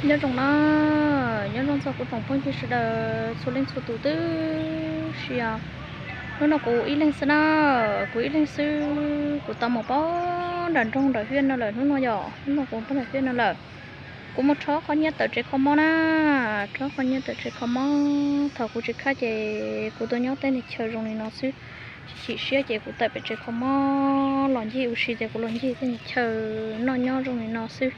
Nyob zoo na, nyob zoo txog kuv tsoom phooj ywg sawv daws txhua leej txhua tus tib si os. Hnub no kuv ib leeg xwb na, kuv ib leeg xwb, kuv tau mus pab nram nroog nram hiaj no lawm hnub no yom, hnub no kuv pab nram hiaj no lawm. Kuv mus rho qhov nyiaj tawm tsev kho mob na, rho qhov nyiaj tawm tsev kho mob. Thaum kuv tsis khaj ces kuv tuaj nyob tej niag chaw zoo li no xwb, chim siab ces kuv tawm pem tsev kho mob los ncig ua si ces kuv los ncig tej niag chaw noj nyob zoo li no xwb.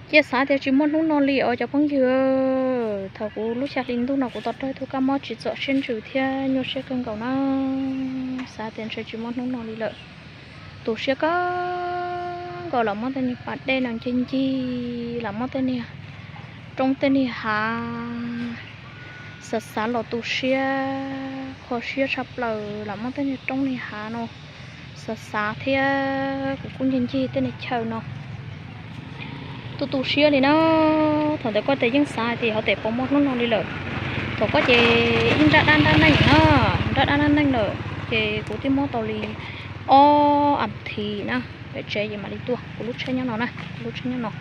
Cia xav tias tsis muaj hnub no li os cov phooj ywg. Thaum kuv lub xya hli ntuj no kuv tau raug ib tug kab mob tsim txom siab ntsws thiab nyuaj siab kawg nkaus na. Xav tias ntshe tsis muaj hnub no li lawm. Tu siab kawg nkaus, lam muab tej niag pas dej no ncig ncig, lam muab tej niag roob tej niag hav xav xav los tu siab, kho siab tshaj plaws, lam muab tej niag roob niag hav no xav xav thiab kuv kuj ncig ncig tej niag chaw no. Tu tu siab li na. Thaum ntawd koj tes yeej xav hais tias ho tes puas muaj hnub no li lawm. Thaum koj ces ib nrab dab nrab neej na, nrab dab nrab neej lawm ces kuv twb muab tau li ob am thiv na, pem tsev ces mam li tuaj. Kuv lub tsheb nyob no na, kuv lub tsheb nyob no.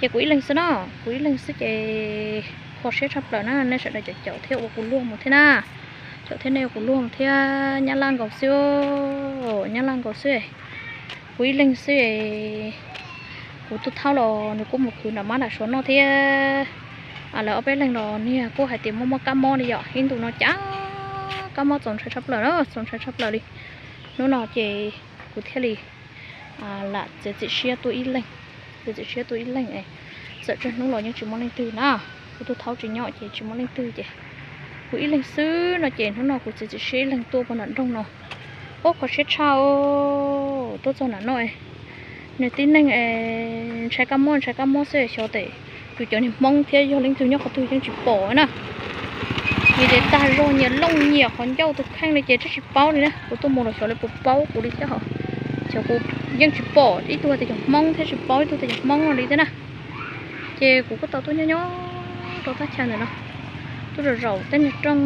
Ces kuv ib leeg xwb na, kuv ib leeg xwb ces kho siab tshaj plaws na. Nej sawv daws caum caum thiab ua kuv luag mus thiab na, caum thiab nej ua kuv luag mus thiab. Nyab laj nkaus xwb, nyab laj nkaus xwb. Kuv ib leeg xwb. Kuv tus thaub los nws kuj mus khwv nram mab nram suav noj thiab. Lawv ob peb leeg los niag kuj hais tias muaj muaj kab mob li yom, ib ntus no cas kab mob txaus ntshai tshaj plaws na, txaus ntshai tshaj plaws li. Hnub no ces kuv thiaj li lam txiav txim siab tuaj ib leeg, txiav txim siab tuaj ib leeg es txawm tsawg hnub los yeej tsis muaj leej twg na. Kuv tus thaub tsis nyob ces tsis muaj leej twg ces kuv ib leeg xwb no ces hnub no kuv txiav txim siab ib leeg tuaj pem nram nroog no. Ub, kho siab tshaj, tuaj txog nram no nws tib neeg ntshai kab mob ntshai kab mob xwb, xyov tes yus cov niag Hmoob thiab yog leej twg nyob qhov twg yeej tsis pom na. Vim tias tag zog nyias looj nyias qhov ncauj tus kheej li ces twb tsis paub li na. Kuv tuaj mus los xyov lawv puas paub kuv li thiab hos. Xyov kuv yeej tsis pom ib tug tias cov Hmoob thiab tsis paub ib tug tias cov Hmoob no li thiab na. Ces kuv kuj tau tuaj nyob nyob rau thaj chaw ntawm no, tuaj zaum zaum tej niag rooj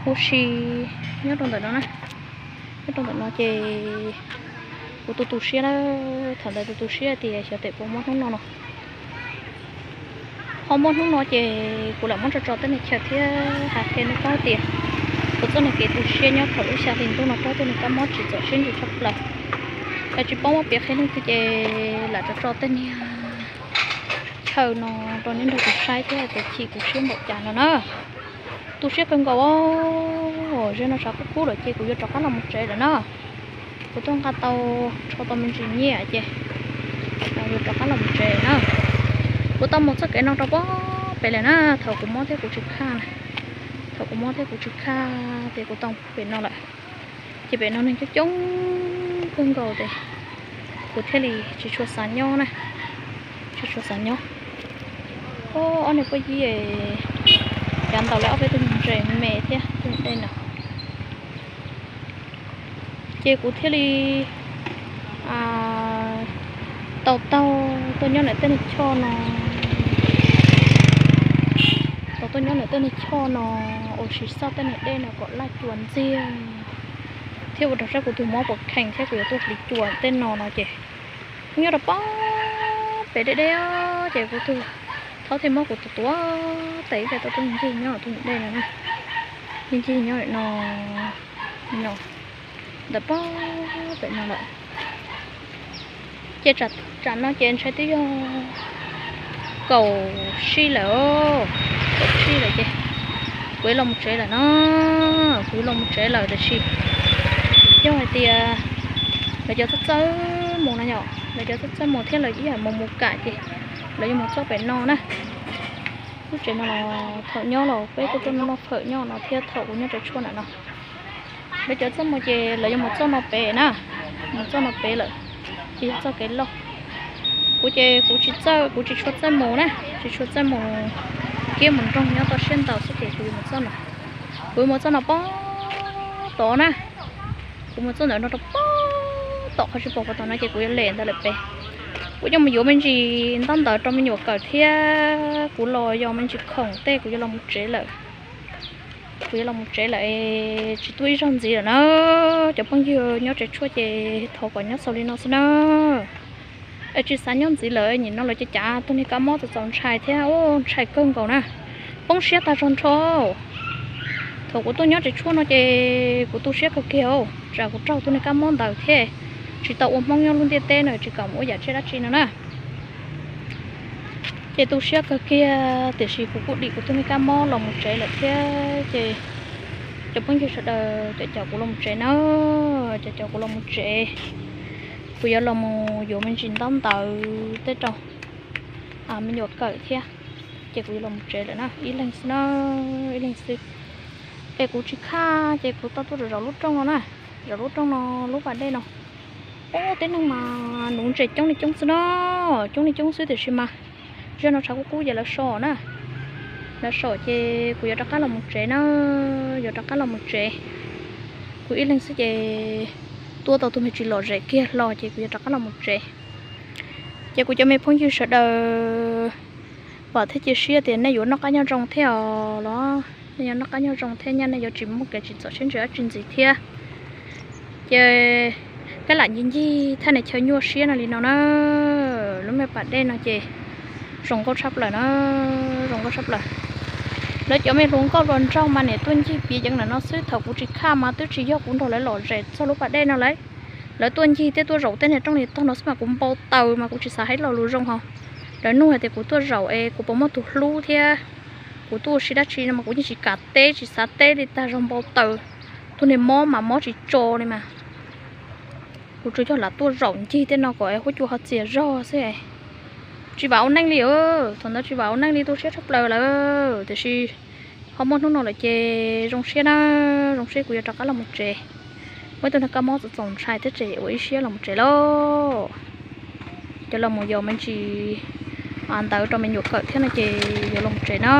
huv si nyob rau ntawm no na. Nyob rau ntawm no ces kuv tu tu siab na, thaum ntawd tu tu siab tias xyov tes puas muaj hnub no no. Ho muaj hnub no ces kuv lam muab tso tso tej niag chaw thiab hais qhia nej paub tias kuv txoj niag kev tu siab nyob thaum lub xya hli ntuj no raug tej niag kab mob tsim txom siab ntsws tshaj plaws. Es tsis paub muab piav qhia leej twg ces lam tso tso tej niag chaw no rau nej nrog kuv saib thiab tias chim kuv siab npaum cas no na. Tu siab kawg nkaus. Zaum no tshav kub kub lawm ces kuv yuav rov qab los mus tsev lawm na. Kuv tuaj nqa tau, rho tau me ntsis nyiaj ces yuav rov qab los mus tsev na. Kuv tau mus txoj kev no rau pob pem lawm na, thaum kuv mob thiab kuv tsis khaj na. Thaum kuv mob thiab kuv tsis khaj ces kuv tau pem no lawm. Ces pem no neeg coob coob kawg nkaus ces kuv thiaj li tsis tshua xav nyob na, tsis tshua xav nyob. Ob niag phooj ywg, yav ntaus lawv ob peb tug ntses me thiab tus dej no. Ces kuv thiaj li tau taug tuaj nyob ntawm tej niag choj no, tau tuaj nyob ntawm tej niag choj no ua si xauj tej niag dej no kom laj cua ntxiag, thiab ua rau saib kuv tus mob puas khees thiab kuv yuav tuaj hliv cua tej no no ces kuv nyob rau pob pem deb deb ces kuv tus thaub thiaj muab kuv tus tuav tes ib pliag tau tuaj ncig nyob tus dej no na, ncig ncig nyob no, no, ntawm pob pem no lawm. Ces tsam no ces ntshai twb yog kaum sij lawm, kaum sij lawm ces kuv yuav los mus tsev lawm no, kuv yuav los mus tsev lawm tiam sis yog hais tias lawv cov txawj txawj mus no yom, lawv cov txawj txawj mus thiab lawv ib yam mus mus kam ces lawv yuav mus txog pem no na. Lub tsev no los thaum nyob los peb kuj tuaj noj fawm nyob no thiab thaum kuv nyob tsev tshuaj ntawm no. Lawv cov txawj mus ces lawv yuav mus txoj no pem na, mus txoj no pem lawm, ces yog txoj kev loj. Kuv ces kuv tsis txawj, kuv tsis tshua txawj mus na, tsis tshua txawj mus kiab mus nroog nyob toj siab ntau xwb ces kuv yuav mus txoj no. Kuv yuav mus txoj no pob tod na, kuv mus txoj ntawm no rau pob tom qhov tsis pom puas tom no ces kuv yuav lem ntawd lawm pem. Kuv yuav mus yuav me ntsis ntaub ntawv rau me nyuam kawm thiab kuv los yog me ntsis khoom tej kuv yuav los mus tsev lawm. Kuv yuav los mus tsev lawm, tsis tuaj ib zaug ntxiv lawm na. Cov phooj ywg nyob tsev tshuaj ces thov kom nyob xaus li no xwb na. Es tsis xav nyob ntxiv lawm, nim no lawv cav cav tus niag kab mob txaus txaus ntshai thiab, ntshai kawg nkaus na. Poob siab tag zog nrho. Thaum kuv tuaj nyob tsev tshuaj no ces kuv tu siab kawg kiag, tsam kuv raug tus niag kab mob ntawd thiab tsis tau ua Hmoob nyob lub ntiaj teb no, tsis kam mus ua yam tsiaj dab tsi no na. Ces tu siab kawg kiag, tiam sis kuv kuj dim kuv tus niag kab mob los mus tsev lawm thiab. Ces cov phooj ywg sawv daws, cov caum kuv los mus tsev na, cov caum kuv los mus tsev. Kuv yuav los mus yuav me ntsis ntaub ntawv tej rau me nyuam kawm thiab. Ces kuv yuav los mus tsev lawm na, ib leeg xwb na, ib leeg xwb. Es kuv tsis khaj ces kuv tau tuaj zaum lub rooj no na, zaum lub rooj no, lub pas dej no. Ub, tib neeg mas nuv ntses coob li coob xwb na, coob li coob xwb, tiam sis mas zaj no tshav kub kub ces lawv so na. Lawv so ces kuv yuav rov qab los mus tsev na, yuav rov qab los mus tsev. Kuv ib leeg xwb ces tuaj tau tus me ntsis lom zem kiag hlo ces kuv yuav rov qab los mus tsev. Ces kuv cov me phooj ywg sawv daws, vam thiab cia siab tias nej yuav noj qab nyob zoo thiab os los, nej yuav noj qab nyob zoo thiab, nej yuav tsis muaj kev tsim txom siab ntsws dab tsi ntxiv thiab. Ces kab lam ncig ncig thaj niag chaw nyuaj siab no li no na, lub me pas dej no ces zoo nkauj tshaj plaws na, zoo nkauj tshaj plaws. Lawv cov me hluas nkauj hluas nraug mas nim tuaj ncig piav yeev ntawm no xwb, thaum kuv tsis khaj mas twb tsis yog kuv nrog lawv lom zem txog lub pas dej no lawm. Lawv tuaj ncig thiab tuaj zaum tej niag rooj niag tog no xwb mas kuv npau taws mas kuv tsis xav hais lo lus zoo hos. Lawv nug hais tias kuv tuaj zaum es kuv puas muaj tus hlub thiab kuv tuaj ua si dab tsi no mas kuv yeej tsis kam teb tsis xav teb li, tag zog npau taws. Tus niag mob mas mob tsis tso li mas. Kuv tsuas yog lam tuaj zaum ncig tej no kom huab cua ho txias zog xwb. Tsis vam ua neej li, thaum ntawd tsis vam ua neej li, tu siab tshaj plaws lawm, tiam sis ho muaj hnub no lawm ces zoo siab na, zoo siab kuv yuav rov qab los mus tsev. Muaj ib tug niag kab mob txaus txaus ntshai thiab ces ua ib siab los mus tsev lauj. Cov los mus yos me ntsis ntawv rau me nyuam kawm thiab no ces yuav los mus tsev na.